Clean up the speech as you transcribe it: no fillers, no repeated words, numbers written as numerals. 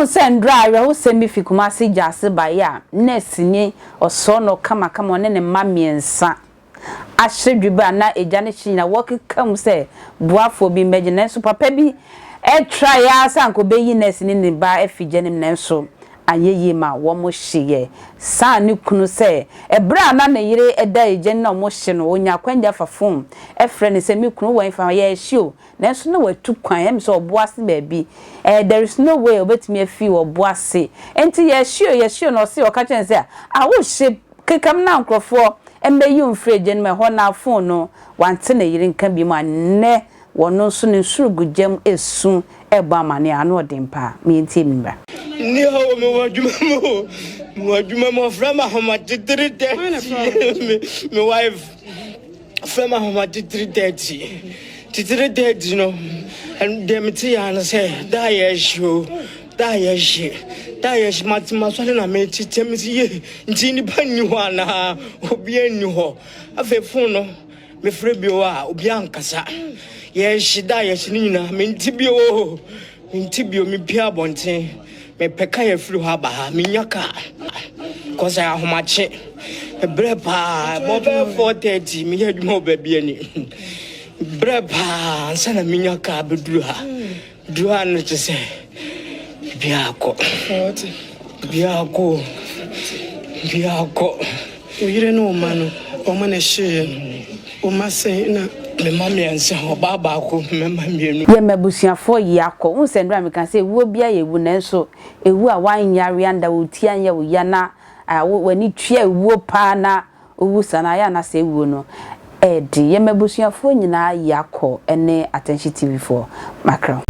sɛ ndra awerɛhosɛm bi fi Kumasi Gyaase baeɛ a nɛɛseni ɔsɔɔ kamakama ɔne ne mma mmiɛnsa ahyɛ dwebe a na egya no hye nyina wɔkeka mu sɛ boafoɔ bi mmɛgye, nanso papa bi ɛtra yɛ ara sɛ anka ɔbɛyi nɛɛse ne ne ba afi gya no mu, nanso anyɛ yie ma wɔn hyeeɛ. Saa ne kunu sɛ ɛberɛ a na ne yere ɛda egya no na wɔn hye no, onya akwanya fa phone ɛfrɛ ne sɛ, "Me kunu, wɔ mfa yɛ ɛhye o," nanso na watu kwan ɛm sɛ ɔbo ase baabi. There is no way obetumi afi ɔbo ase, nti yɛhye o, yɛhye o, na ɔse ɔka kyerɛ ne sɛ a wohye kekam na nkurɔfoɔ mbɛyi mfiri egya no mu. Ɛhɔ na phone no wante ne yere nka bi mu a nnɛ wɔno nso ne nsoro gu gyam esu ɛbɔ amane a ano ɔden paa. Mientie mi mmra. Ni hɔ, mewɔ adwuma mu o, mewɔ adwuma mu. Ɔfrɛ me ahomakye 3:30. Me wife frɛ me ahomakye 3:30 ti 3:30 no, deɛ mete yɛ ano sɛ da yɛ hye o, da yɛ hye, da yɛ hye. Mate masɔre na mekyekye me si ye nti nipa nni hɔ anaa obiara nni hɔ. Afei phone no mefrɛ bio a obiara nkasa. Yɛhye da yɛhye no nyinaa, mente bio o, mente bio. Mepia abɔnten mepɛ ka yɛfiri hɔ aba ha, menya kaa kɔsɛ ahomakye berɛ paa bɔ bɛyɛ 4:30. Meyɛ adwuma wɔ baabi ani berɛ paa ansa na menya kaa bɛduru ha. Duru ha no kye sɛ biribiaa kɔ, biribiaa kɔ, biribiaa kɔ. Wo yere ne wo ma no, ɔma na ɛhyeeɛ? Wo ma sɛn na? Mema mmiɛnsa, ɔbaa baako, mmarima mmienu. Yɛ mmabusuafoɔ yi akɔ wohu sɛ ndra meka sɛ ewuo bia yɛ ewu, nanso ewu a wanyare anda wo ti anyɛ wo ya na w'ani tua ewuo paa na owu sa na ayɛ anasɛ ewuo no ɛɛdi. Yɛ mmabusuafoɔ nyinaa yi akɔ ɛne Attention TV foɔ makra.